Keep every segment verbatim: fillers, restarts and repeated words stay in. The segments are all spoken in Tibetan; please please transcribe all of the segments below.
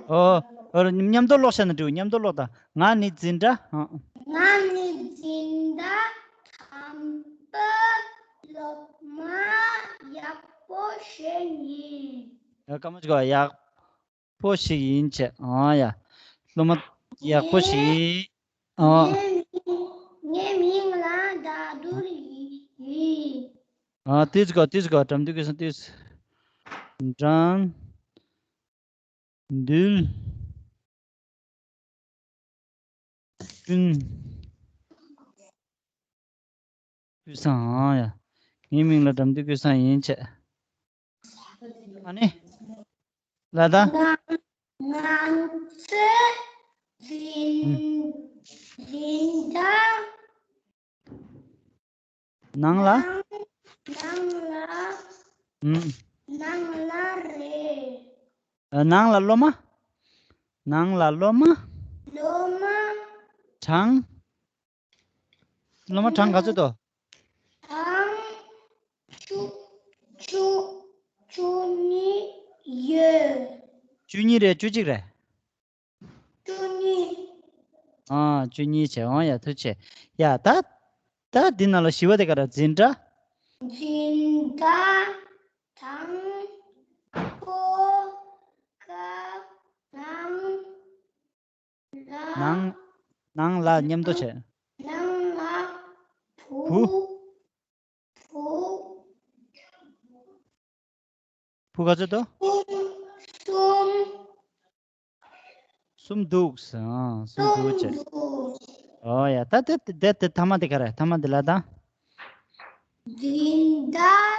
ཨོ། ཨོ། མཉམ་དུ་ཀློག་བྱས་ན་འགྲིག་མཉམ་དུ་ཀློག་དང་། ང་ནི་འཛིན་གྲྭ། ཨ། ང་ནི་འཛིན་གྲྭ་དང་པོའི་སློབ་མ་ཡག་པོ་ཞིག་ཡིན། ཡ་སྐར་མ་གཅིག་གོ་ཡག་པོ་ཞིག་ཡིན་བྱས། ཨ་ཡ། སློབ་མ་ཡག་པོ་ཞིག་ཡིན། ཨ། ངའི་མིང་ངའི་མིང་ལ་དགའ་ཐུལ་ཡིན། ཨ་ཏིས་གོ་ཏིས་གོ་དགྲ་འདུལ་གྱི་སང་ཏིས། དགྲ་འདུལ། ཀུན། ཀུན་བཟང་། ཨང་ཡ། ངའི་མིང་ལ་དགྲ་འདུལ་ཀུན་བཟང་ཡིན་བྱས། ཨ་ནི། ལ་ད། ང་ང་ཚོའི་འཛིན་ཨུ། འཛིན་གྲྭ། ནང་ལ། ནང་ལ། ཨུ། ནང་ལ་རེད། ཨ། ནང་ལ་སློབ་མ། ནང་ལ་སློབ་མ། སློབ་མ། གྲངས། སློབ་མ་གྲངས་ག་ཚོད་འདུག་གྲངས་བཅུ། བཅུ། བཅུ་གཉིས་ཡོད། བཅུ་གཉིས་རེད་བཅུ་གཅིག་རེད། བཅུ་གཉིས། ཨ། བཅུ་གཉིས་བྱས། འོང་ཡ་ཐུགས་ཆེ། ཡ་ད། ད་འདི་ནང་ལ་བཞི་བ་དེ་ག་རེ། འཛིན་གྲྭ། འཛིན་གྲྭ་དང་པོ་ཀ་ནང་ལ། ནང་། ནང་ལ་མཉམ་དུ་བྱས། ནང་ལ་བུ། བུ། བུ། བུ་ག་ཚོད་འདུག་གསུམ། གསུམ་འདུག་ཨ། གསུམ་འདུག་བྱས། གསུམ་འདུག་ཨོ་ཡ། ད་དེ་དེ་དེ་ཐ་མ་དེ་ག་རེ། ཐ་མ་དེ་ལ་ད། འཛིན་གྲྭ་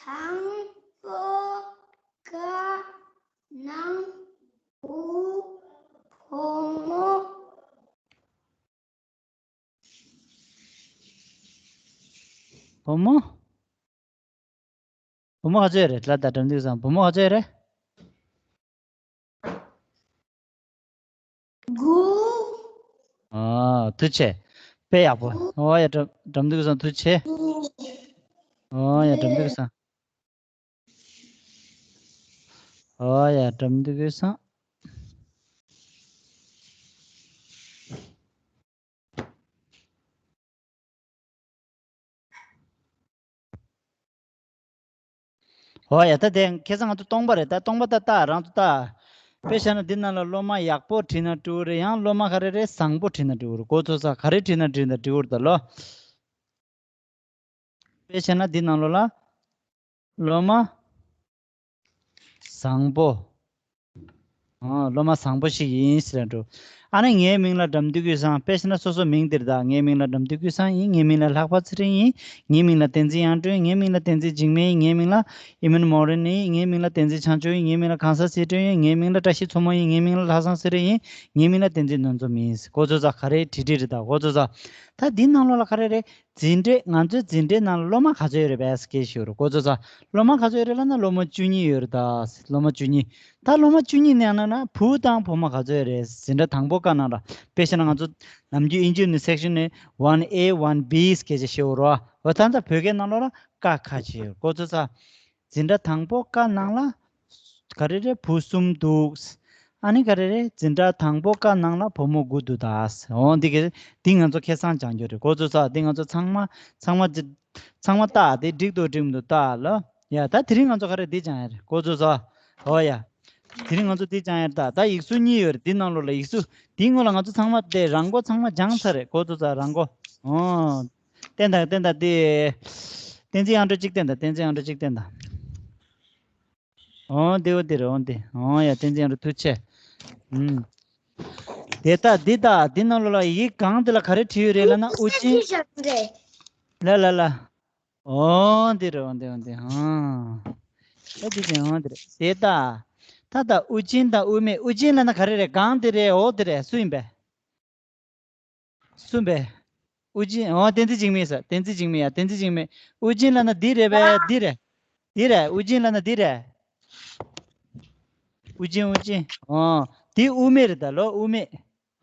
དང་པོ་ཀ་ནང་བུ་བུ་མོ། བུ་མོ། བུ་མོ་ག་ཚོད་རེད། ལ་ད་དགྲ་འདུལ་སང་བུ་མོ་ག་ཚོད་རེད། དགུ། ཨ། ཐུགས་ཆེ། དཔེ་ཡག་པོ། ཨོ་ཡ་དགྲ་དགྲ་འདུལ་སང་ཐུགས་ཆེ། ཨོ་ཡ་དགྲ་འདུལ་སང་། ཨོ་ཡ་དགྲ་འདུལ་སང་། ཨོ་ཡ། ད་དེ་ཁ་སང་ང་ཚོ་སྟོང་པ་རེད། ད་སྟོང་པ་ད་ལྟ་རང་ཚོ་ལྟ། དཔེ་བཞག་ན་འདི་ནང་ལ་སློབ་མ་ཡག་པོ་བྲིས་ན་འགྲིག་གི་རེད། ཡང་སློབ་མ་ག་རེ་རེད། བཟང་པོ་བྲིས་ན་འགྲིག་གི་རེད། གོ་ཚོད་ས། ག་རེ་བྲིས་ན་འགྲིག་ན་འགྲིག་གི་རེད་ད་ལོ། དཔེ་བྱས་ན་འདི་ནང་ལོགས་ལ། སློབ་མ། བཟང་པོ། ཨ། སློབ་མ་བཟང་པོ་ཞིག་ཡིན་ཟེར་འགྲོ། ཨ་ནི་ངའི་མིང་ལ་དགྲ་འདུལ་ཀུན་བཟང་། དཔེ་བྱས་ན་སོ་སོ་མིང་འདིར་ད། ངའི་མིང་ལ་དགྲ་འདུལ་ཀུན་བཟང་ཡིན། ངའི་མིང་ལ་ལྷག་པ་ཚེ་རིང་ཡིན། ངའི་མིང་ལ་བསྟན་འཛིན་དབྱངས་སྒྲོན། ངའི་མིང་ལ་བསྟན་འཛིན་འཇིགས་མེད་ཡིན། ངའི་མིང་ལ་ཨི་མན་མོ་རན་ཡིན། ངའི་མིང་ལ་བསྟན་འཛིན་བྱང་ཆུབ་ཡིན། ངའི་མིང་ལ་གང་ཟག་སྲིད་སྒྲོན་ཡིན། ངའི་མིང་ལ་བཀྲ་ཤིས་མཚོ་མོ་ཡིན། ངའི་མིང་ལ་ལྷག་བསམ་ཚེ་རིང་ཡིན། ངའི་མིང་ལ་བསྟན་འཛིན་ནོར་འཛོམས་ཡིན། གོ་ཚོད་ས། ག་རེ་བྲིས་བྲིས་རེད་ད། གོ་ཚོད་ས། ད་འདི་ནང་ལོགས་ལ་ག་རེ་རེད། འཛིན་གྲྭའི། ང་ཚོའི་འཛིན་གྲྭའི་ནང་ལ་སློབ་མ་ག་ཚོད་ཡོད་རེད་པས་སྐད་ཤོད་རེད། གོ་ཚོད་ས། སློབ་མ་ག་ཚོད་ཡོད་རེད་ལབ་ན་སློབ་མ་བཅུ་གཉིས་ཡོད་རེད་ད། སློབ་མ་བཅུ་གཉིས། ད་སློབ་མ་བཅུ་གཉིས་ནང་ན་བུ་དང་བུ་མོ་ག་ཚོད་ཡོད་རེད། འཛིན་གྲྭ་དང་པོ་ཀ་ནང་ལ། དཔེ་བཞག་ན་ང་ཚོ་ནམ་རྒྱུན་དབྱིན་ཇི་ནས་སེག་ཤན་ནས་ཝན་ཨེ་ཝན་བི་སྐད་ཆ་བཤད་འོ་རོ། འོ་ད་ལྟ་བོད་སྐད་ནང་ལོགས་ལ་ཀ་ཁ་ཅིག་ཡོད། གོ་ཚོད་ས། འཛིན་གྲྭ་དང་པོ་ཀ་ནང་ལ། ག་རེ་རེད། བུ་གསུམ་འདུག་ཨ་ནི་ག་རེ་རེད། འཛིན་གྲྭ་དང་པོ་ཀ་ནང་ལ་བུ་མོ་དགུ་འདུག་ད། འོ་འདི་ག་འདི་ང་ཚོ་ཁ་སང་སྦྱང་རྒྱུ་རེད། གོ་ཚོད་ས། འདི་ང་ཚོ་ཚང་མ་ཚང་མ་ཚང་མ་ལྟ། དེ་འགྲིག་འདུག་འགྲིག་མི་འདུག་ལྟ་ལ། ཡ་ད་དེ་རིང་ང་ཚོ་ག་རེ་འདི་སྦྱང་ཡ་རེད། གོ་ཚོད་ས། འོ་ཡ། དེ་རིང་ང་ཚོ་འདི་སྦྱང་ཡ་རེད་ད། ད་ཡིག་གཟུགས་གཉིས་ཡོད་རེད། འདི་ནང་ལོགས་ལ་ཡིག་གཟུགས་འདིའི་སྔོན་ལ་ང་ཚོ་ཚང་མ་དེ་རང་མགོ་ཚང་མ་སྦྱངས་ཚར་རེད། གོ་ཚོད་ས། རང་མགོ། འོ། བསྟན་དང་བསྟན་དང་དེ། བསྟན་འཛིན་དབྱངས་སྒྲོན་གཅིག་བསྟན་དང་། བསྟན་འཛིན་དབྱངས་སྒྲོན་གཅིག་བསྟན་དང་། འོ་དེ་འོ་དེ་རེད། འོ་དེ། འོ་ཡ། བསྟན་འཛིན་དབྱངས་སྒྲོན་ཐུགས་ཆེ། ཨུམ། དེ་ལྟ་འདི་ལྟ་འདི་ནང་ལོགས་ལ་ཡིག་གང་དེ་ལ་ག་རེ་བྲིས་ཡོད་རེད་ལབ་ན་དབུ་ཅན། ལ་ལ་ལ། འོ་དེ་རེད། འོ་དེ་འོ་དེ། ཨ། ཨ་དེ་ཅན་འོ་དེ་རེད། དེ་ལྟ། ད་ལྟ་དབུ་ཅན་དང་དབུ་མེད། དབུ་ཅན་ལབ་ན་ག་རེ་རེད། གང་དེ་རེད། འོ་དེ་རེད། སུ་ཡིན་པས། གསུམ་པས། དབུ་ཅན། འོ་བསྟན་འཛིན་འཇིགས་མེད་ས། བསྟན་འཛིན་འཇིགས་མེད་ཡ། བསྟན་འཛིན་འཇིགས་མེད། དབུ་ཅན་ལབ་ན་འདི་རེད་པས། འདི་རེད། འདི་རེད། དབུ་ཅན་ལབ་ན་འདི་རེད། དབུ་ཅན། དབུ་ཅན། འོ། འདི་དབུ་མེད་རེད་ད་ལོ། དབུ་མེད།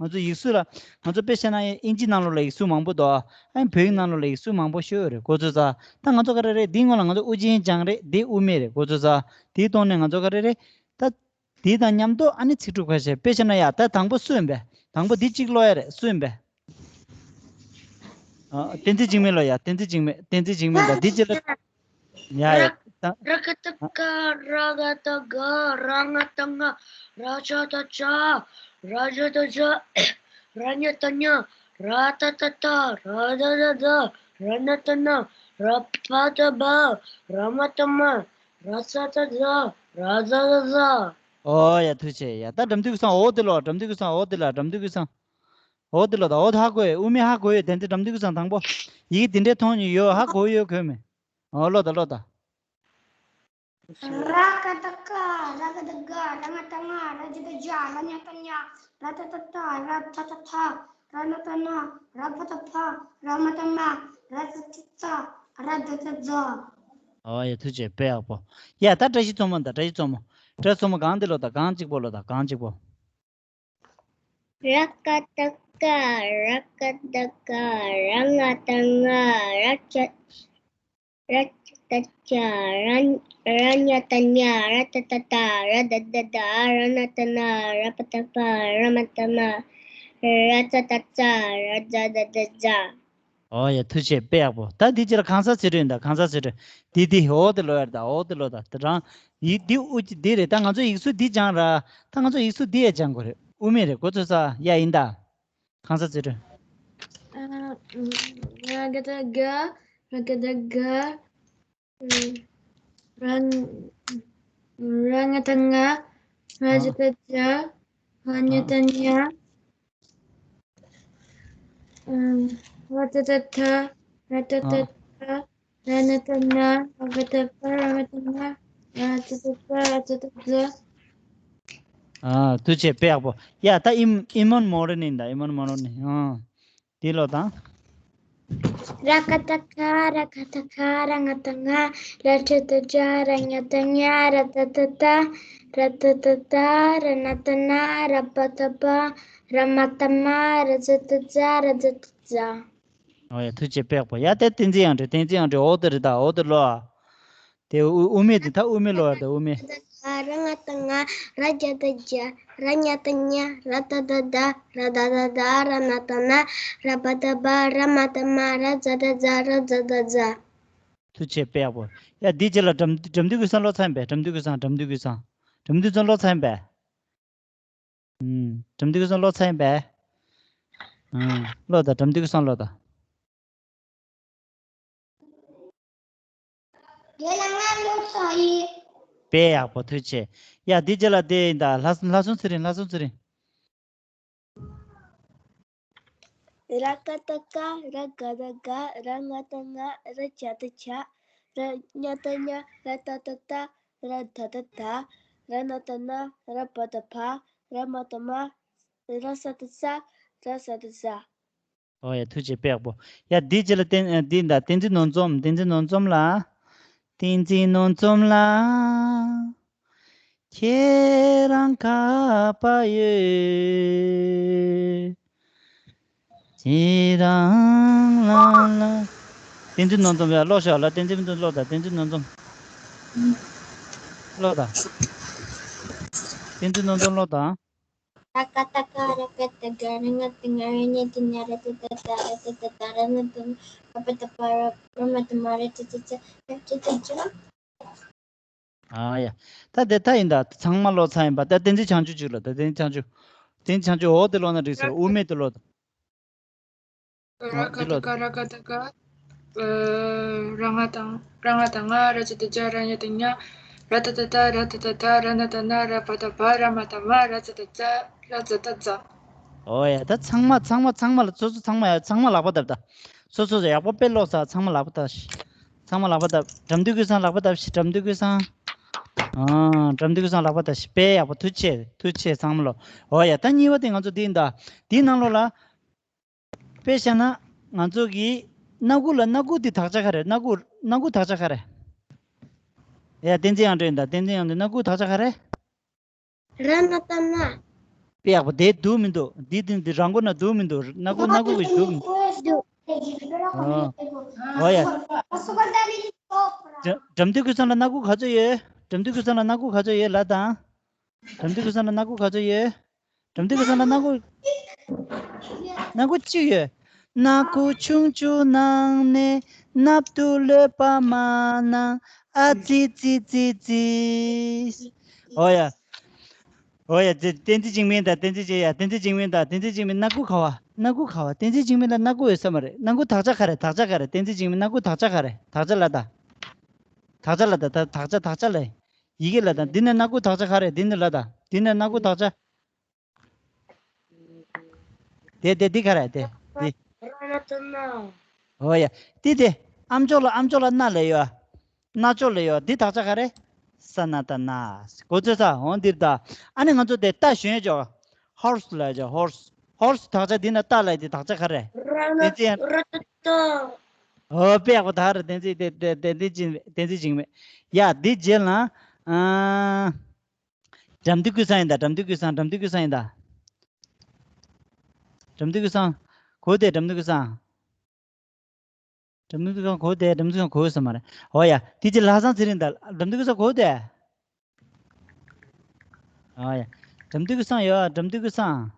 ང་ཚོ་ཡིག་གཟུགས་ལ། ང་ཚོ་དཔེ་བཤད་ན་དབྱིན་ཇི་ནང་ལོགས་ལ་ཡིག་གཟུགས་མང་པོ་འདུག་ཨ་ནི་བོད་ཡིག་ནང་ལོགས་ལ་ཡིག་གཟུགས་མང་པོ་ཤོད་རེད། གོ་ཚོད་ས། ད་ང་ཚོ་ག་རེ་རེད། འདིའི་སྔོན་ལ་ང་ཚོ་དབུ་ཅན་སྦྱངས་རེད། འདི་དབུ་མེད་རེད། གོ་ཚོད་ས། དེའི་ཐོག་ནས་ང་ཚོ་ག་རེ་རེད། ད། དེ་དང་མཉམ་དུ་ཨ་ནི་ཚིག་གྲུབ་ཁ་ཤས། དཔེ་བཞག་ན་ཡ། ད་དང་པོ་སུ་ཡིན་པས། དང་པོ་འདི་གཅིག་ཀློག་ཡ་རེད། སུ་ཡིན་པས། ཨ། བསྟན་འཛིན་འཇིགས་མེད་ཀློག་ཡ། བསྟན་འཛིན་འཇིགས་མེད། བསྟན་འཛིན་འཇིགས་མེད་དང་། འདི་གཅིག་ལ། ཡ་ཡ། ར། ད། ར་ག་བཏགས་རྐ། ར་ག་བཏགས་རྐ། ར་ང་བཏགས་རྔ། ར་ཇ་བཏགས་རྗ། ར་ཇ་བཏགས་རྫ། ར་ཉ་བཏགས་རྙ། ར་ཏ་བཏགས་རྟ། ར་ད་བཏགས་རྡ། ར་ན་བཏགས་རྣ། ར་བ་བཏགས་རྦ། ར་མ་བཏགས་རྨ། ར་ཙ་བཏགས་རྩ། ར་ཛ་བཏགས་རྫ། ཨོ་ཡ། ཐུགས་རྗེ་ཆེ། ཡ། ད་འགྲམ་དུས་ཀྱི་སང་འོ་དེ་ལོ། འགྲམ་དུས་ཀྱི་སང་འོ་དེ་ལ། འགྲམ་དུས་ཀྱི་སང་འོ་དེ་ལོ། ད་འོ་ད་ཧ་གོ་ཡོད། དབུ་མེད་ཧ་གོ་ཡོད། དེ་འདྲ་འགྲམ་དུས་ཀྱི་སང་དང་པོ་ཡི་གེ་དེ་འདྲའི་མཐོང་ཡོད། ཧ་གོ་ཡོད་གོ་མེད། ཨོ་ལོ་ད། ལོ་ད། ར་ག་བཏགས་རྐ། ར་ག་བཏགས་རྒ། ར་ང་བཏགས་རྔ། ར་ཇ་བཏགས་རྗ། ར་ཉ་བཏགས་རྙ། ར་ཏ་བཏགས་རྟ། ར་ད་བཏགས་རྡ། ར་ན་བཏགས་རྣ། ར་བ་བཏགས་རྦ། ར་མ་བཏགས་རྨ། ར་ཙ་བཏགས་རྩ། ར་ཛ་བཏགས་རྫ། ཨོ་ཡ། ཐུགས་རྗེ་ཆེ། དཔེ་ཡག་པོ། ཡ། ད་བཀྲ་ཤིས་མཚོ་མོ་དང་། བཀྲ་ཤིས་མཚོ་མོ། བཀྲ་མཚོ་མོ། གང་དེ་ལོ་ད། གང་གཅིག་པོ་ལོ་ད། གང་གཅིག་པོ། ར་ག་བཏགས་རྐ། ར་ག་བཏགས་རྐ། ར་ང་བཏགས་རྔ། ར་ཇ། ར་ཇ་བཏགས་རྗ། ར། ར་ཉ་བཏགས་རྙ། ར་ཏ་བཏགས་རྟ། ར་ད་བཏགས་རྡ། ར་ན་བཏགས་རྣ། ར་བ་བཏགས་རྦ། ར་མ་བཏགས་རྨ། ར་ཙ་བཏགས་རྫ། ར་ཛ་བཏགས་རྫ། ཨོ་ཡ། ཐུགས་རྗེ་ཆེ། དཔེ་ཡག་པོ། ད་འདི་ཅི་ལ། གང་ཟག་ཚིག་གྲོགས་ཡིན་ད། གང་ཟག་ཚིག་གྲོགས། འདི་འདི་འོ་དེ་ལོ་ཡར་ད། འོ་དེ་ལོ་ད། དེ་རང་ཡིག་འདི་དབུ་འདི་རེད་ད། ང་ཚོ་ཡིག་གཟུགས་འདི་སྦྱང་ར། ད་ང་ཚོ་ཡིག་གཟུགས་འདི་ཡ་སྦྱང་དགོས་རེད། དབུ་མེད་རེད་གོ་ཚོད་ས། ཡ་ཡིན་ད། གང་ཟག་ཚིག་གྲོགས། ཨ། ར་ག་བཏགས་རྒ། ར་ག་བཏགས་རྒ། ར། ར་ང་བཏགས་རྔ། ར་ཇ་བཏགས་རྗ། ར་ཉ་བཏགས་རྙ། ཨ། ར་ཏ་བཏགས་རྟ། ར་ཏ་བཏགས་རྡ། ར་ན་བཏགས་རྣ། ར་བ་བཏགས་རྦ། ར་མ་བཏགས་རྨ། ར་ཙ་བཏགས་རྩ། ར་ཛ་བཏགས་རྫ། ཨ། ཐུགས་རྗེ་ཆེ། དཔེ་ཡག་པོ། ཡ། ད་ཨི་ཨི་མོན་མོ་རེ་ནི་ད། ཨི་མོན་མོ་རེ་ནི། ཨ། དེ་ལོ་དང་། ར་ག་བཏགས་རྐ། ར་ག་བཏགས་རྐ། ར་ང་བཏགས་རྔ། ར་ཏ་བཏགས་རྒ། ར་ཉ་བཏགས་རྙ། ར་ད་བཏགས་རྡ། ར་ད་བཏགས་རྡ། ར་ན་བཏགས་རྣ། ར་བ་བཏགས་རྦ། ར་མ་བཏགས་རྨ། ར་ཛ་བཏགས་རྫ། ར་ཛ་བཏགས་རྫ། ཨོ་ཡ། ཐུགས་རྗེ་ཆེ། དཔེ་ཡག་པོ། ཡ། དེ་བསྟན་འཛིན་དབྱངས་སྒྲོན། བསྟན་འཛིན་དབྱངས་སྒྲོན། འོ་དེ་རེད་ད། འོ་དེ་ལོ། དེ་དབུ་དབུ་མེད་དེ་ད། དབུ་མེད་ལོ་ཡར་ད། དབུ་མེད། ར་ང་བཏགས་རྔ། ར་ཇ་བཏགས་རྗ། ར་ཉ་བཏགས་རྙ། ར་ཏ་བཏགས་རྟ། ར་ད་བཏགས་རྡ། ར་ན་བཏགས་རྣ། ར་བ་བཏགས་རྦ། ར་མ་བཏགས་རྨ། ར་ཛ་བཏགས་རྫ། ར་ཛ་བཏགས་རྫ། ཐུགས་རྗེ་ཆེ། དཔེ་ཡག་པོ། ཡ། འདི་རྗེས་ལ་འགྲམ་འགྲམ་དུས་ཀྱི་སང་ཀློག་ཚར་ཡིན་པས། འགྲམ་དུས་ཀྱི་སང་། འགྲམ་དུས་ཀྱི་སང་། འགྲམ་དུས་ཀྱི་སང་ཀློག་ཚར་ཡིན་པས། ཨུམ། འགྲམ་དུས་ཀྱི་སང་ཀློག་ཚར་ཡིན་པས། ཨུམ། ཀློག་དང་། འགྲམ་དུས་ཀྱི་སང་ཀློག་དང་། དེ་ལ་ང་ཀློག་ཚར་ཡིན། དཔེ་ཡག་པོ། ཐུགས་རྗེ་ཆེ། ཡ། འདི་རྗེས་ལ་དེ་ཡིན་ད། ལྷ་ལྷ་སྲུང་ཚེ་རིང་། ལྷ་སྲུང་ཚེ་རིང་། ར་ག་བཏགས་རྐ། ར་ག་བཏགས་རྒ། ར་ང་བཏགས་རྔ། ར་ཇ་བཏགས་རྗ། ར་ཉ་བཏགས་རྙ། ར་ཏ་བཏགས་རྟ། ར་ད་བཏགས་རྡ། ར་ན་བཏགས་རྣ། ར་བ་བཏགས་རྦ། ར་མ་བཏགས་རྨ། ར་ཛ་བཏགས་རྫ། ར་ཛ་བཏགས་རྫ། ཨོ་ཡ། ཐུགས་རྗེ་ཆེ། དཔེ་ཡག་པོ། ཡ། འདི་རྗེས་ལ་བསྟན་འདི་ད། བསྟན་འཛིན་ནོར་འཛོམས། བསྟན་འཛིན་ནོར་འཛོམས་ལགས། བསྟན་འཛིན་ནོར་འཛོམས་ལགས། ཁྱེད་རང་ཁ་པར་ཡོད། ཁྱེད་རང་ལ་ལ། བསྟན་འཛིན་ནོར་འཛོམས། ཡ། ཀློག་ཤོག་ལ། བསྟན་འཛིན་ནོར་འཛོམས་ཀློག་དང་། བསྟན་འཛིན་ནོར་འཛོམས། ཀློག་དང་། བསྟན་འཛིན་ནོར་འཛོམས་ཀློག་དང་། ར་ག་བཏགས་རྐ། ར་ག་བཏགས་རྐ། ར་ང་བཏགས་རྔ། ར་ཉ་བཏགས་རྙ། ར་ཏ་བཏགས་རྟ། ར་ད་བཏགས་རྡ། ར་ན་བཏགས་རྣ། ར་བ་བཏགས་རྦ། ར་མ་བཏགས་རྨ། ར་ཛ་བཏགས་རྫ། ར་ཛ་བཏགས་རྫ། ཨ་ཡ། ད་དེ་ད་ཡིན་ད། ཚང་མ་ཀློག་ཚར་ཡིན་པ། ད་བསྟན་འཛིན་བྱང་ཆུབ་ཅིག་ལ། ད་བསྟན་འཛིན་བྱང་ཆུབ། བསྟན་འཛིན་བྱང་ཆུབ། འོ་དེ་ཀློག་ན་འགྲིག་ཟེར། དབུ་མེད་དེ་ཀློག་དང་། ར་ག་བཏགས་རྐ། ར་ག་བཏགས་རྐ། ཨ། ར་ང་བཏགས་ར་ང་བཏགས་རྔ། ར་ཇ་བཏགས་རྗ། ར་ཉ་བཏགས་རྙ། ར་ཏ་བཏགས་རྟ། ར་ད་བཏགས་རྡ། ར་ན་བཏགས་རྣ། ར་བ་བཏགས་རྦ། ར་མ་བཏགས་རྨ། ར་ཛ་བཏགས་རྫ། ར་ཛ་བཏགས་རྫ། ཨོ་ཡ། ད་ཚང་མ་ཚང་མ་ཚང་མ་ལ་སོ་སོ་ཚང་མ་ཡ། ཚང་མ་ལག་པ་བརྡབས་ད། སོ་སོ་ཡག་པོ་དཔེ་ཀློག་ས། ཚང་མ་ལག་པ་བརྡབས་ཤིག། ཚང་མ་ལག་པ་བརྡབས། འགྲམ་དུས་ཀྱི་སང་ལག་པ་བརྡབས་ཤིག། འགྲམ་དུས་ཀྱི་སང་། ཨ། འགྲམ་དུས་ཀྱི་སང་ལག་པ་བརྡབས་ཤིག། དཔེ་ཡག་པོ། ཐུགས་རྗེ་ཆེ། ཐུགས་རྗེ་ཆེ་ཚང་མ་ལོ། ཨོ་ཡ། ད་གཉིས་པ་དེ་ང་ཚོ་འདི་ཡིན་ད། འདིའི་ནང་ལོགས་ལ། དཔེ་བཞག་ན་ང་ཚོ་གི་སྣ་ཁུག་ལ། སྣ་ཁུག་འདི་དག་ཆ་ག་རེ། སྣ་ཁུག་སྣ་ཁུག་དག་ཆ་ག་རེ། ཡ། བསྟན་འཛིན་དབྱངས་སྒྲོན་ད། བསྟན་འཛིན་དབྱངས་སྒྲོན། སྣ་ཁུག་དག་ཆ་ག་རེ། ར་ན་བཏགས་རྣ། དཔེ་ཡག་པོ། དེ་འདུག་མི་འདུག། འདི་འདི་འདི་རང་མགོ་ན་འདུག་མི་འདུག། སྣ་ཁུག་སྣ་ཁུག་གི་འདུག་མི་འདུག། འདུག། ཨོ། ཨོ་ཡ། འགྲམ་དུས་ཀྱི་སང་ལ་སྣ་ཁུག་ག་ཚོད་ཡོད། འགྲམ་དུས་ཀྱི་སང་ལ་སྣ་ཁུག་ག་ཚོད་ཡོད། ལབ་དང་། འགྲམ་དུས་ཀྱི་སང་ལ་སྣ་ཁུག་ག་ཚོད་ཡོད། འགྲམ་དུས་ཀྱི་སང་ལ་སྣ་ཁུག་སྣ་ཁུག་གཅིག་ཡོད། སྣ་ཁུག་ཆུང་ཆུང་ནང་ནས་སྣབས་དུ་གློད་པ་མ་གནང་། ཨ་ཙི་ཙི་ཙི་ཙི། ཨོ་ཡ། ཨོ་ཡ། བསྟན་འཛིན་འཇིགས་མེད་དང་། བསྟན་འཛིན་འཇིགས། ཡ། བསྟན་འཛིན་འཇིགས་མེད་དང་། བསྟན་འཛིན་འཇིགས་མེད། སྣ་ཁུག་ག་བ། སྣ་ཁུག་ག་བ། བསྟན་འཛིན་འཇིགས་མེད་ལ་སྣ་ཁུག་ཡོད་ས་མ་རེད། སྣ་ཁུག་དག་ཆ་ག་རེ། དག་ཆ་ག་རེ། བསྟན་འཛིན་འཇིགས་མེད། སྣ་ཁུག་དག་ཆ་ག་རེ། དག་ཆ་ལ་ད། དག་ཆ་ལ་ད། ད་དག་ཆ། དག་ཆ་ལ། ཡི་གེ་ལ་ད། འདི་ནས་སྣ་ཁུག་དག་ཆ་ག་རེ། འདི་ནས་ལ་ད། འདི་ནས་སྣ་ཁུག་དག་ཆ། དེ་དེ་འདི་ག་རེ། དེ་འདི། ར་ན་ཏ་ན། ཨོ་ཡ། འདི་དེ། ཨམ་ཅོག་ལ། ཨམ་ཅོག་ལ་སྣ་ལ་ཡོད། སྣ་ཅོག་ལ་ཡོད། འདི་དག་ཆ་ག་རེ། ས་ན་ཏ་ན། གོ་ཚོད་ས། འོ་འདིར་ད། ཨ་ནི་ང་ཚོ་དེ་ཏ་ཞོན་ཅོག་ཧོར་སི་ལ་ཡོད་ཅོག་ཧོར་སི། ཧོར་སི་དག་ཆ། འདི་ན་ཏ་ལ་ཡོད། འདི་དག་ཆ་ག་རེ། ར་ན། བསྟན་འཛིན། ར་ན་ཏ། ཨོ་དཔེ་ཡག་པོ་ད་རེད། བསྟན་འཛིན་དེ་དེ་དེ་འདི་ཅིག་བསྟན་འཛིན་འཇིགས་མེད། ཡ། འདི་རྗེས་ལ། ཨ། འགྲམ་དུས་ཀྱི་སང་ཡིན་ད། འགྲམ་དུས་ཀྱི་སང་། འགྲམ་དུས་ཀྱི་སང་ཡིན་ད། འགྲམ་དུས་ཀྱི་སང་། གོ་དེ། འགྲམ་དུས་ཀྱི་སང་། འགྲམ་དུས་ཀྱི་སང་གོ་དེ། འགྲམ་དུས་ཀྱི་སང་གོ་ས་མ་རེད། ཨོ་ཡ། དེ་ཅི་ལྷག་བསམ་ཚེ་རིང་ད། འགྲམ་དུས་ཀྱི་སང་གོ་དེ། ཨོ་ཡ། འགྲམ་དུས་ཀྱི་སང་ཡོད། འགྲམ་དུས་ཀྱི་སང་།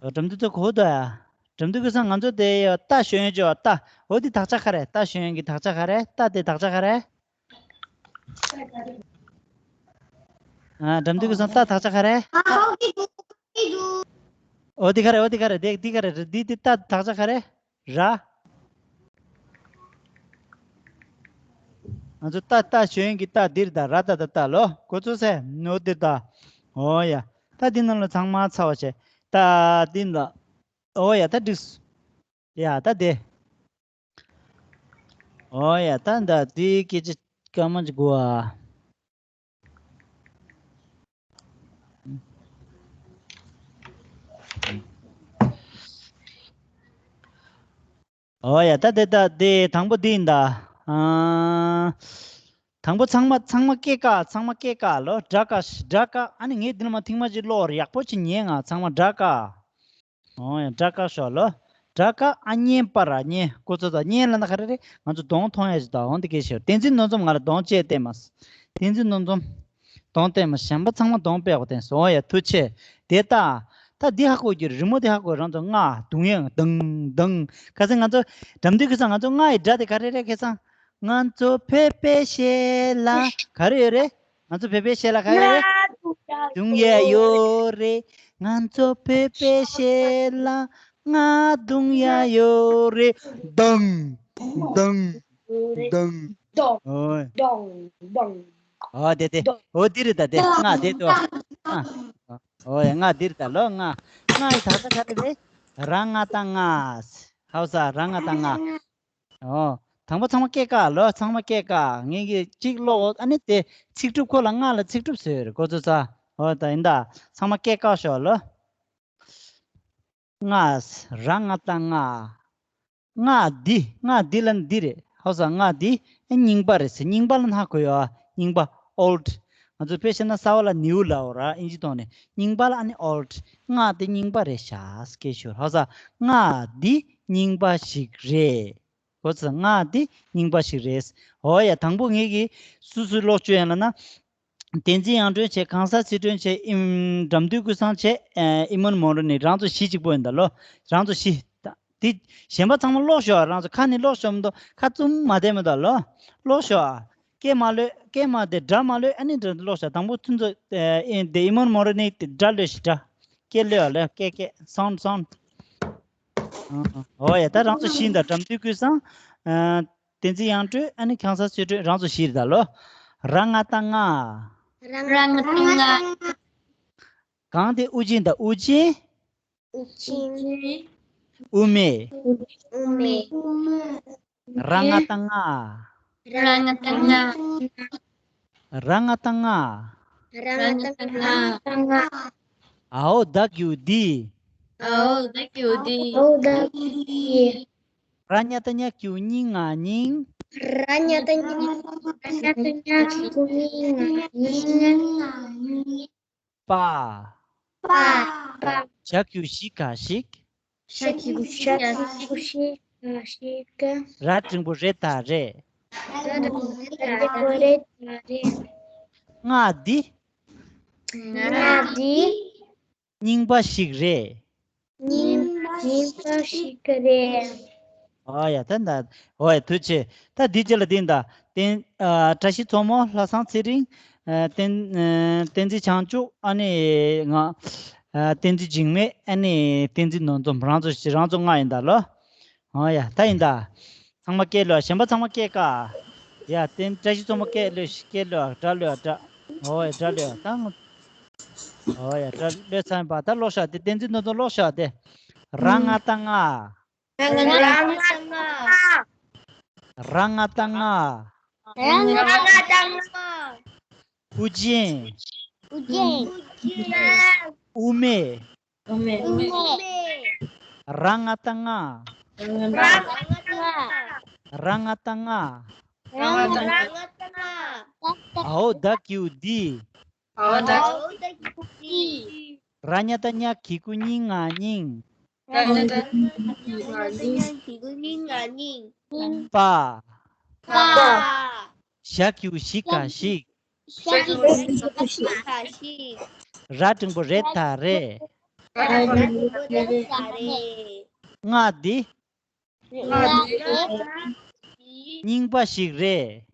འགྲམ་དུས་ཚོ་གོ་དོ་ཡ། འགྲམ་དུས་ཀྱི་སང་ང་ཚོ་དེ་ཡ་ཏ་ཞོན་ཅོག་ཏ། འོ་འདི་དག་ཆ་ག་རེ། ཏ་ཞོན་གྱི་དག་ཆ་ག་རེ། ཏ་དེ་དག་ཆ་ག་རེ། ཨ། འགྲམ་དུས་ཀྱི་སང་ཏ་དག་ཆ་ག་རེ། འོ་འདི་ག་རེ། འོ་འདི་ག་རེ། འདི་འདི་ག་རེ། འདི་འདི་ཏ་དག་ཆ་ག་རེ། ར། ང་ཚོ་ཏ། ཏ་ཞོན་གྱི་ཏ་འདིར་ད། ར་ཏ་ཏ་ཏ་ལོ། གོ་ཚོད་ས། ནོ་འདིར་ད། ཨོ་ཡ། ད་འདི་ནང་ལ་ཚང་མ་ཚར་བ་བྱས། ད་འདི་ལ། ཨོ་ཡ། ད་འགྲིགས། ཡ། ད་དེ། ཨོ་ཡ། ད་ད་འདི་སྐད་ཆ་སྐར་མ་གཅིག་གོ་ཨ། ཨོ་ཡ། ད་དེ་ད་དེ་དང་པོ་འདི་ཡིན་ད། ཨ། དང་པོ་ཚང་མ་ཚང་མ་སྐད་ཀ་ཚང་མ་སྐད་ཀ་ལོ། སྒྲ་ཀ་སྒྲ་ཀ་ཨ་ནི་ངས་འདི་ལ་མ་ཐེངས་མ་གཅིག་ཀློག་རེ་ཡག་པོ་ཅིག་ཉན་ང་། ཚང་མ་སྒྲ་ཀ་ཨོ་ཡ། སྒྲ་ཀ་ཤོག་ལོ། སྒྲ་ཀ་ཨ་སྙན་པ་ར་སྙན། གོ་ཚོད་ད། སྙན་ལ་ན་ག་རེ་རེད། ང་ཚོ་གདོང་མཐོང་ཡ་ཞིག་ད། འོང་འདི་སྐད་ཤོད། བསྟན་འཛིན་སྣོད་འཛོམས་ང་ལ་གདོང་བཅས་བསྟན་མ། བསྟན་འཛིན་སྣོད་འཛོམས། གདོང་བསྟན་མ། གཞན་པ་ཚང་མ་གདོང་དཔེ་ཡག་པོ་བསྟན་སོང་། ཨོ་ཡ། ཐུགས་ཆེ། དེ་ལྟ། ད་འདི་ཧ་གོ་རྒྱུ་རེད། རི་མོ་འདི་ཧ་གོ། རང་ཚོ་རྔ་རྡུང་ཡ་དང་དང་། ཁ་སང་ང་ཚོ་འགྲམ་དུས་ཁ་སང་ང་ཚོ་རྔ་ཡི་སྒྲ་དེ་ག་རེ་རེད། ཁ་སང་ང་ཚོ་བོད་པའི་གཞས་ལ་ག་རེ་ཡོད་རེད། ང་ཚོ་བོད་པའི་གཞས་ལ་ག་རེ་ཡོད་རེད། རྔ་རྡུང་ཡ་ཡོད་རེད། ང་ཚོ་བོད་པའི་གཞས་ལ་རྔ་རྡུང་ཡ་ཡོད་རེད། དང་དང་དང་། ཨོ། ཨོ་དེ་དེ། ཨོ་འདི་རེད་ད་དེ། རྔ་དེ་དོ། ཨོ་ཡ། རྔ་འདི་རེད་ད་ལོ། རྔ། རྔ་ཡི་དག་ཆ་ག་རེ་རེད། ར་ང་ཏ་རྔ། ཧའུ་ས། ར་ང་ཏ་རྔ། ཨོ། དང་པོ་ཚང་མ་སྐད་ཀ་ལོ། ཚང་མ་སྐད་ཀ་ངེད་ཀྱིས་གཅིག་ཀློག་ཨ་ནི་དེ་ཚིག་གྲུབ་ཁོ་ལ་རྔ་ལ་ཚིག་གྲུབ་ཟེར་གོ་ཚོད་ས། ཨོ་ད་ཡིན་ད། ཚང་མ་སྐད་ཀ་ཤོག་ལོ། རྔ། ར་ང་ཏ་རྔ། རྔ་འདི། རྔ་འདི་ལ་འདི་རེད། ཧའུ་ས། རྔ་འདི་རྙིང་པ་རེད་ཟེར། རྙིང་པ་ལ་ན་གོ་ཡོད་ཨ། རྙིང་པ། ཨོལ་ཌི། ང་ཚོ་དཔེ་བཤད་ན་གསར་པ་ལ་ནིའུ་ལབ་ར། ཨིན་ཇི་ཐོག་ནས། རྙིང་པ་ལ་ཨ་ནི་ཨོལ་ཌི། རྔ་དེ་རྙིང་པ་རེད་ཤག་སྐད་ཤོད། ཧའུ་ས། རྔ་འདི་རྙིང་པ་ཞིག་རེད། གོ་ཚོད། རྔ་འདི་རྙིང་པ་ཞིག་རེད། ཨོ་ཡ། དང་པོ་ངེད་ཀྱིས་སུ་སུ་ཀློག་བཅུག་ཡ་ལབ་ན། བསྟན་འཛིན་དབྱངས་སྒྲོན་བྱས། གང་ཟག་ཚེ་སྒྲོན་བྱས། ཨིམ། འགྲམ་དུས་ཀུན་བཟང་བྱས། ཨེ། ཨི་མོན་མོ་རོ་ནི། རང་ཚོ་བཞི་གཅིག་པོ་ཡིན་ད་ལོ། རང་ཚོ་བཞི། ད་འདི་གཞན་པ་ཚང་མ་ཀློག་ཤོག་རང་ཚོ་ཁ་ནས་ཀློག་ཤོག་མི་འདུག་ཁ་བཙུམ་མ་བསྡད་མི་འདུག་ལོ། ཀློག་ཤོག་སྐད་མ་ལོད། སྐད་མ་དེ་སྒྲ་མ་ལོད། ཨ་ནི་འདྲ་ཀློག་ཤོག་དང་པོ་ཁྱོད་ཚོ། ཨེ། དེ་ཨི་མོན་མོ་རོ་ནི་དེ་སྒྲ་ལོད་ཤིག་སྒྲ། སྐད་ལོད་ལོད། སྐད་སྐད། སའུན་ཌི་སའུན་ཌི། ཨོ་ཡ། ད་རང་ཚོ་བཞི་ད། འགྲམ་དུས་ཀུན་བཟང་། ཨ། བསྟན་འཛིན་དབྱངས་སྒྲོན། ཨ་ནི་གང་ཟག་ཚེ་སྒྲོན། རང་ཚོ་བཞི་རེད་ད་ལོ། ར་ང་ཏ་རྔ། ར་ང་ཏ་རྔ། གང་དེ། དབུ་ཅན་ད། དབུ་ཅན། དབུ་ཅན། དབུ་མེད། དབུ་མེད། ར་ང་ཏ་རྔ། ར་ང་ཏ་རྔ། ར་ང་ཏ་རྔ། ར་ང་ཏ་རྔ། ཨའོ་བདག་གི་འདི། ཨའོ་བདག་གི་འདི། ཨའོ་བདག་གི་འདི། ར་ཉ་ཏ་ཉ་གི་གུ་རྙིང་ང་རྙིང་། ར་ཉ་ཏ་ཉ། ར་ཉ་ཏ་ཉ་གི་གུ་རྙིང་ང་རྙིང་། པ། པ། པ། ཞ་གི་གུ་ཞི་ག་ཞིག་ཞ་གི་གུ་ཞ་གི་གུ་ཞི། ཞིག་ར་འགྲེང་བུ་རེ་ད་རེད། ར་འགྲེང་བུ་རེ་ད་རེད། སྔགས་འདི། སྔགས་འདི། རྙིང་པ་ཞིག་རེད། རྙིང་རྙིང་པ་ཞིག་རེད། ཨོ་ཡ་ད་ད། ཨོ་ཡ་ཐུགས་རྗེ་ཆེ། ད་འདི་རྗེས་ལ་འདི་ད་བསྟན་ཨ་བཀྲ་ཤིས་མཚོ་མོ། ལྷ་བཟང་ཚེ་རིང་། ཨ་བསྟན་ཨ་བསྟན་འཛིན་བྱང་ཆུབ། ཨ་ནི་ང་ཨ་བསྟན་འཛིན་འཇིགས་མེད། ཨ་ནི་བསྟན་འཛིན་ནོར་འཛོམས། རང་ཚོ་རང་ཚོ་ལྔ་ཡིན་ད་ལོ། ཨོ་ཡ་ད་ཡིན་ད། ཚང་མ་སྐད་ལོ། གཞན་པ་ཚང་མ་སྐད་ཀ་ཡ་བསྟན་བཀྲ་ཤིས་མཚོ་མོ་སྐད་ལོ། སྐད་ལོ། སྒྲ་ལོ། སྒྲ། ཨོ་ཡ་སྒྲ་ལོ། ད་ཨོ་ཡ་སྒྲ་ལོས་ཚར་པ། ད་ཀློག་ཤོག་དེ་བསྟན་འཛིན་ནོར་འཛོམས་ཀློག་ཤོག་དེ། ར་ང་ཏ་རྔ། ར་ང་ཏ་རྔ། ར་ང་ཏ་རྔ། ར་ང་ཏ་རྔ། དབུ་ཅན། དབུ་ཅན། དབུ་མེད། དབུ་མེད། ར་ང་ཏ་རྔ། ར་ང་ཏ་རྔ། ར་ང་ཏ་རྔ། ཨའོ་བདག་གི་འདི། ཨའོ་བདག་གི་འདི། ར་ཉ་ཏ་རྙ་གི་གུ་རྙིང་ང་རྙིང་། ར་ཉ་ཏ་རྙ་གི་གུ་རྙིང་ང་རྙིང་། པ། པ། ཞ་གི་གུ་ཞི་ག་ཞིག་ཞ་གི་གུ་ཞི་ག་ཞིག་ར་འགྲེང་བུ་རེ་ད་རེད། ར་འགྲེང་བུ་རེ་ད་རེད། སྔགས་འདི། སྔགས་འདི། རྙིང་པ་ཞིག་རེད།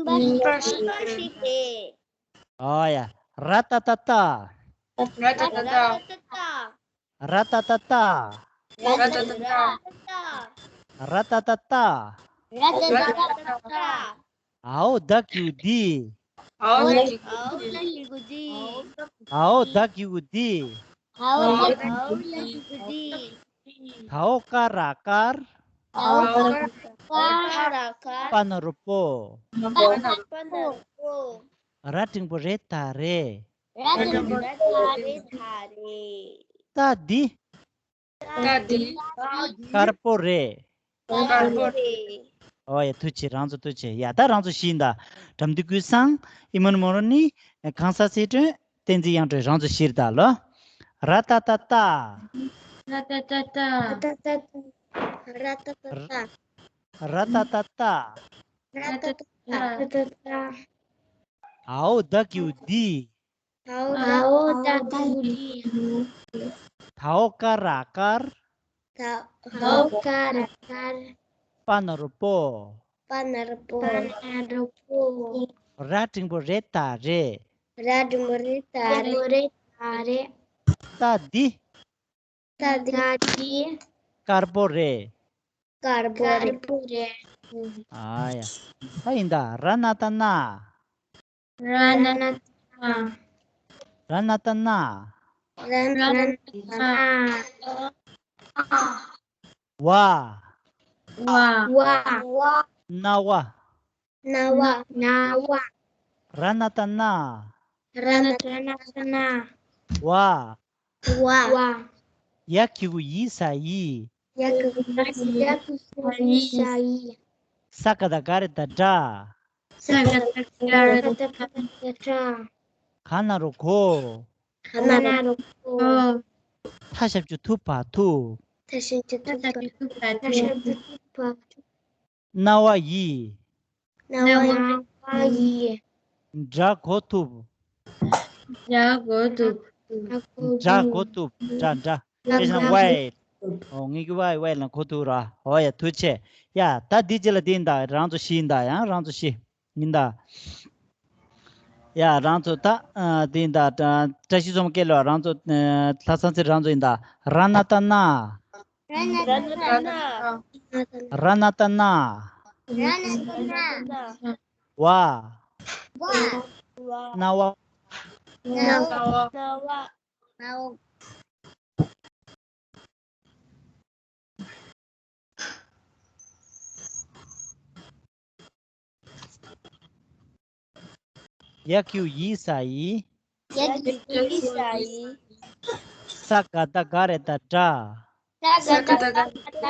རྙིང་པ་ཞིག་རེད། ཨོ་ཡ། ར་ཏ་ཏ་རྟ། ར་ཏ་ཏ་རྟ། ར་ཏ་ཏ་རྟ། ར་ཏ་ཏ་རྟ། ར་ཏ་ཏ་རྟ། ཨའོ་བདག་གི་འདི། ཨའོ་བདག་གི་འདི། ཨའོ་བདག་གི་འདི། ཨའོ་བདག་གི་འདི། དའོ་ཀ་ར་དཀར། དའོ་ཀ་ར་དཀར། པ་ན་རོ་པོ། པ་ན་རོ་པོ། ར་འགྲེང་བུ་རེ་ད་རེད། ར་འགྲེང་བུ་རེ་ད་རེད། རྟ་འདི། རྟ་འདི། དཀར་པོ་རེད། དཀར་པོ་རེད། ཨོ་ཡ་ཐུགས་རྗེ་ཆེ། རང་ཚོ་ཐུགས་རྗེ་ཆེ། ཡ་ད་རང་ཚོ་བཞི་ཡིན་ད། དགྲ་འདུལ་ཀུན་བཟང་། ཨི་མོན་མོ་རོ་ནི། གང་ཟག་ཚེ་སྒྲོན། བསྟན་འཛིན་དབྱངས་སྒྲོན། རང་ཚོ་བཞི་རེད་ད་ལོ། ར་ཏ་ཏ་རྟ། ར་ཏ་ཏ་རྟ། ར་ཏ་ཏ་རྟ། ར་ཏ་ཏ་རྟ། ར་ཏ་ཏ་རྟ། ཨའོ་བདག་གི་འདི། ཨའོ་བདག་གི་འདི། དའོ་ཀ་ར་དཀར། དའོ་ཀ་ར་དཀར། པ་ན་རོ་པོ། པ་ན་རོ་པོ། པ་ན་རོ་པོ། ར་འགྲེང་བུ་རེ་ད་རེད། ར་འགྲེང་བུ་རེ་ད་རེད། རེ་ད་རེད། རྟ་འདི། རྟ་འདི། དཀར་པོ་རེད། དཀར་པོ་རེད། དཀར་པོ་རེད། ཨ་ཡ། ད་ཡིན་ད། ར་ན་ཏ་རྣ། ར་ན་ཏ་རྣ། ར་ན་ཏ་རྣ། ར་ན་ཏ་རྣ། བ། བ། བ། རྣ་བ། རྣ་བ། རྣ་བ། ར་ན་ཏ་རྣ། ར་ན་ཏ་རྣ། བ། བ། བ། ཡ་གི་གུ་ཡི་ས་ཡིས། ཡ་གི་གུ་ཡི་ས་ཡིས། ཡ་གི་གུ་ཡི་ས་ཡིས། ས་ག་བཏགས་སྒ་ར་བཏགས་སྒྲ། ས་ག་བཏགས་སྒ་ར་བཏགས་སྒྲ། ག་ན་རོ་གོ། ག་ན་རོ་གོ། ཐ་ཞབས་ཀྱུ་ཐུ་བ་ཐུབ། ཐ་ཞབས་ཀྱུ་ཐུ་བ་ཐུབ། ཐ་ཞབས་ཀྱུ་ཐུ་བ་ཐུབ། རྣ་བ་ཡིས། རྣ་བ་ཡིས། སྒྲ་གོ་ཐུབ། སྒྲ་གོ་ཐུབ། སྒྲ་གོ་ཐུབ། སྒྲ་སྒྲ། དེ་བཞིན་ཝའི། ཨོ་ངེད་ཀྱི་ཝའི་ཝའི་ལ་གོ་ཐུབ་ར། ཨོ་ཡ་ཐུགས་རྗེ་ཆེ། ཡ་ད་འདི་རྗེས་ལ་འདི་ཡིན་ད། རང་ཚོ་བཞི་ཡིན་ད། ཡང་རང་ཚོ་བཞི་ཡིན་ད། ཡ་རང་ཚོ་ད་འདི་ཡིན་ད། བཀྲ་ཤིས་མཚོ་མོ་སྐད་ལོ། རང་ཚོ་ལྷ་ས་ཚེ་རང་ཚོ་ཡིན་ད། ར་ན་ཏ་རྣ། ར་ན་ཏ་རྣ། ར་ན་ཏ་རྣ། ར་ན་ཏ་རྣ། བ། བ། རྣ་བ། རྣ་བ། རྣ་བ། ཡ་གི་གུ་ཡི་ས་ཡིས། ཡ་གི་གུ་ཡི་ས་ཡིས། ས་ག་བཏགས་སྒ་ར་བཏགས་སྒྲ། ས་ག་བཏགས་སྒ་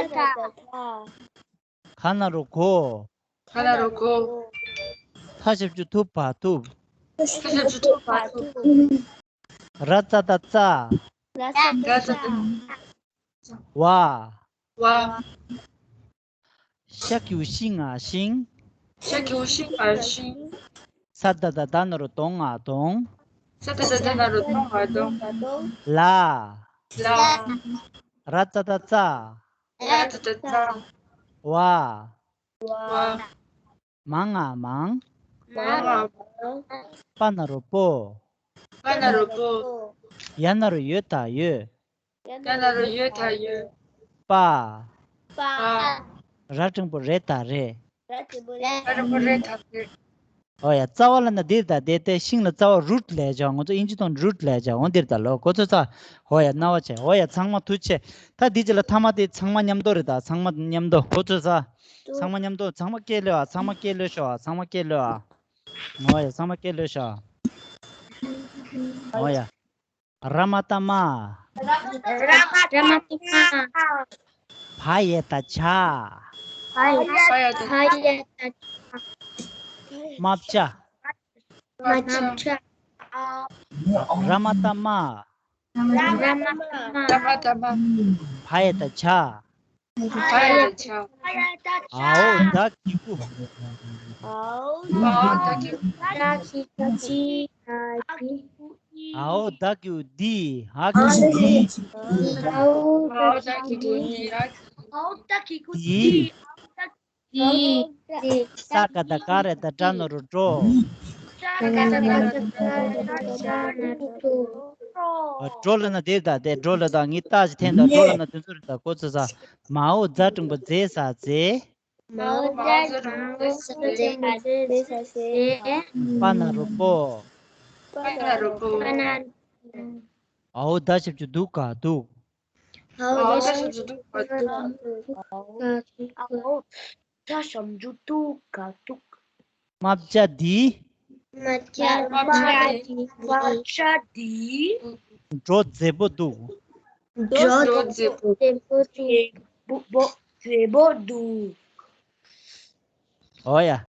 ར་བཏགས་སྒྲ། ག་ན་རོ་གོ། ག་ན་རོ་གོ། ཐ་ཞབས་ཀྱུ་ཐུ་བ་ཐུབ། ཐ་ཞབས་ཀྱུ་ཐུ་བ་ཐུབ། ར་ཙ་བཏགས་རྩ། ར་ཙ་བཏགས་རྩ། བ། བ། ཤ་གི་གུ་ཤི་ང་ཤིང་། ཤ་གི་གུ་ཤི་ང་ཤིང་། ས་ད་བཏགས་སྡ་ན་རོ་སྡོ་ང་སྡོང་། ས་ད་བཏགས་སྡ་ན་རོ་སྡོ་ང་སྡོང་། ལ། ལ། ར་ཙ་བཏགས་རྩ། ར་ཙ་བཏགས་རྩ། བ། བ། མ་ང་མང་། མ་ང་མང་། པ་ན་རོ་པོ། པ་ན་རོ་པོ། ཡ་ན་རོ་ཡོ་ད་ཡོད། ཡ་ན་རོ་ཡོ་ད་ཡོད། པ། པ། ར་འགྲེང་བུ་རེ་ད་རེད། ར་འགྲེང་བུ་རེ་ད་རེད། ཨོ་ཡ། རྩ་བ་ལབ་ན་འདིར་ད་དེ་དེ་ཤིང་ལ་རྩ་བ་རུཊ་ལབ་བྱ། ང་ཚོ་ཨིན་ཇི་ཐོག་རུཊ་ལབ་བྱ། འོ་འདིར་ད་ལོ་གོ་ཚོད་ཚ། ཨོ་ཡ། རྣ་བ་ཆེ། ཨོ་ཡ། ཚང་མ་ཐུགས་རྗེ་ཆེ། ད་འདི་ཅི་ལ་ཐ་མ་དེ་ཚང་མ་མཉམ་དུ་རེད། ད་ཚང་མ་མཉམ་དུ་གོ་ཚོད་ཚ། ཚང་མ་མཉམ་དུ། ཚང་མ་སྐད་ལོས་ཨ། ཚང་མ་སྐད་ལོས་ཤོག་ཨ། ཚང་མ་སྐད་ལོས་ཨ། ཨོ་ཡ། ཚང་མ་སྐད་ལོས་ཤོག་ཨ། ཨོ་ཡ། ར་མ་བཏགས་རྨ། ར་མ་བཏགས་རྨ། བ་ཡ་བཏགས་བྱ། བ་ཡ་བཏགས་བྱ། རྨ་བྱ། རྨ་བྱ། ར་མ་བཏགས་རྨ། ར་མ་བཏགས་རྨ། ར་མ་བཏགས་རྨ། བ་ཡ་བཏགས་བྱ། བ་ཡ་བཏགས་བྱ། འའོ་ད་གི་གུ། འའོ་ད་གི་གུ། ད་གི་གུ་ཅི། འའོ་ད་གི་གུ་འདི། འ་གི་གུ་འདི། འའོ་ད་གི་གུ་འདི། འའོ་ད་གི་གུ་འདི། འདི། ས་ཀ་བཏགས་སྐ་ར་བཏགས་སྐྲ་ན་རོ་སྐྲོ། འགྲོ་ལབ་ན་དེ་ད་དེ་འགྲོ་ལབ་ད་ངས་རྟགས་ཅིག་འཐེན་ད་འགྲོ་ལབ་ན་དེ་ཚོ་རེད། ད་གོ་ཚོད་ཚ། མའོ་ཛ་འགྲེང་བུ་ཛེ་ས་ཛེ། མའོ་ཛ་འགྲེང་བུ་ཛེ་ས་ཛེ། པ་ན་རོ་པོ། པ་ན་རོ་པོ། འའོ་ད་ཞབས་ཀྱུ་དུ་ག་དུག། འའོ་ད་ཞབས་ཀྱུ་དུ་ག་དུག། འའོ་ད་ཞབས་ཀྱུ་དུ་ག་དུག། རྨ་བྱ་འདི། རྨ་བྱ་འདི། འགྲོ་མཛེས་པོ་འདུག། འགྲོ་མཛེས་པོ་འདུག། འོ་ཡ།